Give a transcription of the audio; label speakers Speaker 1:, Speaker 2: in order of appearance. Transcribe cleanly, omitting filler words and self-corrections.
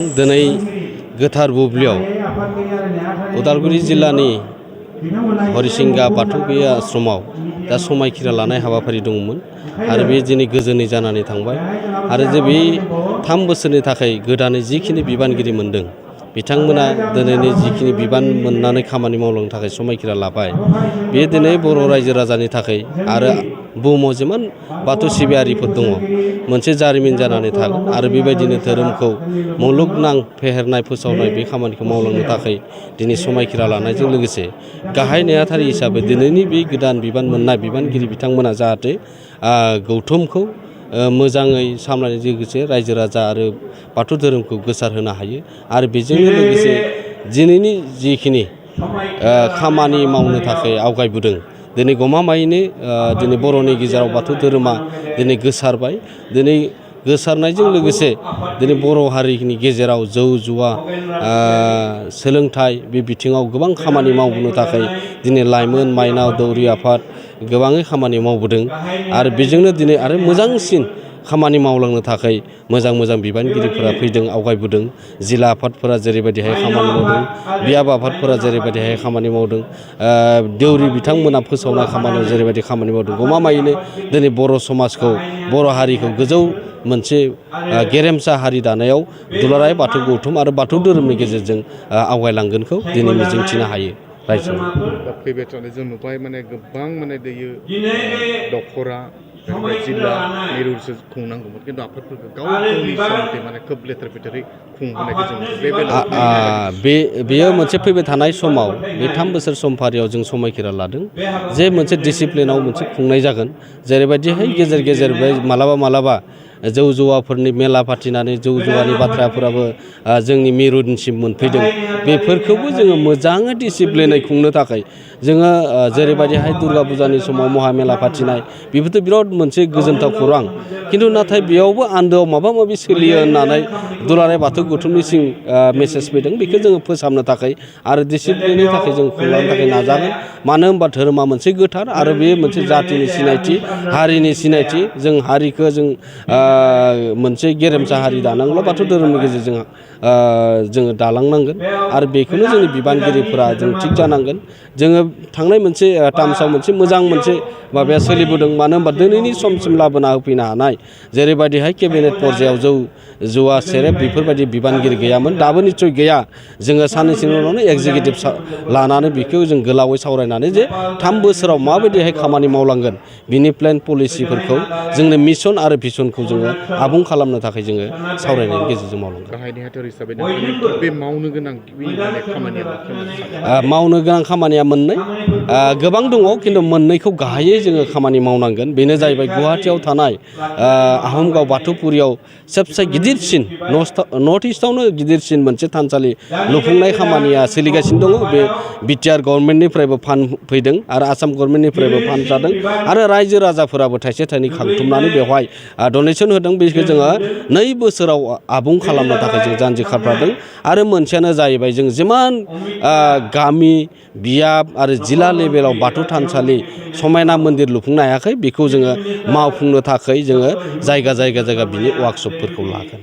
Speaker 1: दिनै गोथार बुब्लियाव उदालगुरि जिल्लानि हरिसिंगा बाथौ आश्रमाव दा समायखिरा लानाय हाबाफारि दंमोन आरो बे दिनै गोजोनै जानानै थांबाय आरो जे बे 3 बोसोरनि थाखाय गोदानै जिखिनि बिबानगिरि मोनदों बिथांमोना दिनैनि जिखिनि बिबान मोननानै खामानि मावलांनो थाखाय समायखिरा लाबाय बे दिनै बर' रायजो राजानि थाखाय आरो बुहुमाव जिमान बाथौ सिबियारिफोर दङ मोनसे जारिमिन जानानै थागोन आरो बेबायदिनो धोरोमखौ मुलुगनां फेहेरनाय फोसावनाय बे खामानिखौ मावलांनो थाखाय दिनै समायखिरा लानायजों लोगोसे गाहाय नेहाथारि हिसाबै दिनैनि बे गोदान बिबान मोननाय बिबानगिरि बिथांमोना जाहाथे गौथुमखौ मोजाङै सामलायनायजों लोगोसे रायजो राजा आरो बाथौ धोरोमखौ गोसारहोनो हायो आरो बेजोंनो लोगोसे दिनैनि जिखिनि खामानि मावनो थाखाय आवगायबोदों दिनै गमामायैनो दिनै बर'नि गेजेराव बाथौ धोरोमा दिनै गोसारबाय दिनै गोसारनायजों लोगोसे दिनै बर' हारिनि गेजेराव जौ जुवा सोलोंथाइ बे बिथिङाव गोबां खामानि मावबोनो थाखाय दिनै लाइमोन माइनाव दौरि आफाद गोबाङै खामानि मावबोदों आरो बेजोंनो दिनै आरो मोजांसिन खामानि मावलांनो थाखाय मोजां बिबानगिरिफोरा फैदों आवगायबोदों जिल्ला आफादफोरा जेरैबायदिहाय खामानि मावदों बियाब आफादफोरा जेरैबायदिहाय खामानि मावदों देउरि बिथांमोना फोसावनाय खामानियाव जेरैबायदि खामानि मावदों गमामायैनो दिनै बर' समाजखौ बर' हारिखौ गोजौ मोनसे गेरेमसा हारि दानायाव दुलाराय बाथौ गौथुम आरो बाथौ धोरोमनि गेजेरजों आवगायलांगोनखौ दिनै मिजिंथिनो हायो रायजो
Speaker 2: दा फैबाय थानाय जों नुबाय माने गोबां माने दायो दखरा जिल्ला मिरुसो खुंनांगौमोन खिन्थु आफादफोरखौ गावनि सोमोन्दै माने खोब लेथेर फेथेरै खुंबोनायखौ जों बे बेलायाव
Speaker 1: बेयो मोनसे फैबाय थानाय समाव बे 3 बोसोर समफारियाव जों समायखिरा लादों जे मोनसे डिसिप्लिनाव मोनसे खुंनाय जागोन जेरैबायदिहाय गेजेर गेजेर मालाबा जौ जुवाफोरनि मेला फाथिनानै जौ जुवानि बाथ्राफोराबो जोंनि मिरुनिसिम मोनफैदों बेफोरखौबो जोङो मोजाङै डिसिप्लिनै खुंनो थाखाय जोङो जेरैबायदिहाय दुर्गा फुजानि समाव महामेला फाथिनाय बेफोरथ' बिराद मोनसे गोजोनथाव खौरां खिन्थु नाथाय बेयावबो आन्दोआव माबा माबि सोलियो होननानै दुलाराय बाथौ गौथुमनिसिम मेसेज फैदों बेखौ जोङो फोसाबनो थाखाय आरो डिसिप्लिननि थाखाय जों खुंलांनो थाखाय नाजागोन मानो होनबा धोरोमा मोनसे गोथार आरो बे मोनसे जातिनि सिनायथि हारिनि सिनायथि जों हारिखौ जों मोनसे गेरेमसा हारि दानांगौब्ला बाथौ धोरोमनि गेजेरजों जोङो दालांनांगोन आरो बेखौनो जोंनि बिबानगिरिफोरा जों थिग जानांगोन जोङो थांनाय मोनसे टार्मसआव मोनसे मोजां मोनसे माबाया सोलिबोदों मानो होनबा दिनैनि समसिम लाबोना होफैनो हानाय जेरैबायदिहाय केबिनेट पर्यायाव जौ जुवा सेरेब बेफोरबायदि बिबानगिरि गैयामोन दाबो निस्सय गैया जोङो साननैसोनि उनावनो एग्जिकिउटिभ लानानै बेखौ जों गोलावै सावरायनानै जे 3 बोसोराव माबायदिहाय खामानि मावलांगोन बिनि प्लेन पलिसिफोरखौ जोंनि मिशन आरो भिसनखौ जोङो आबुं खालामनो थाखाय जोङो सावरायनायनि गेजेरजों मावलांगोन
Speaker 2: गाहाय नेहाथारि हिसाबै बे मावनो गोनां खामानिया
Speaker 1: मावनो गोनां खामानिया मोननै गोबां दङ खिन्थु मोननैखौ गाहायै जोङो खामानि मावनांगोन बेनो जाहैबाय गुवाहाटियाव थानाय आहमगाव बाथौफुरियाव सबसे गिदिरसिन नर्थ इस्टआवनो गिदिरसिन मोनसे थानसालि लुफुंनाय खामानिया सोलिगासिनो दङ बे बिटिआर गभर्नमेन्टनिफ्रायबो फान्ड फैदों आरो आसाम गभर्नमेन्टनिफ्रायबो फान्ड जादों आरो रायजो राजाफोराबो थाइसे थाइनै खांथुमनानै बेवहाय डनेसन होदों बेखौ जोङो 2 बोसोराव आबुं खालामनो थाखाय जों जानजि खाफ्रादों आरो मोनसेयानो जाहैबाय जों जिमान गामि बियाब आरो जिल्ला लेभेलाव बाथौ थानसालि समायना मन्दिर लुफुंनो हायाखै बेखौ जोङो मावफुंनो थाखाय जोङो जायगा बिनि वार्कशपफोरखौ लागोन।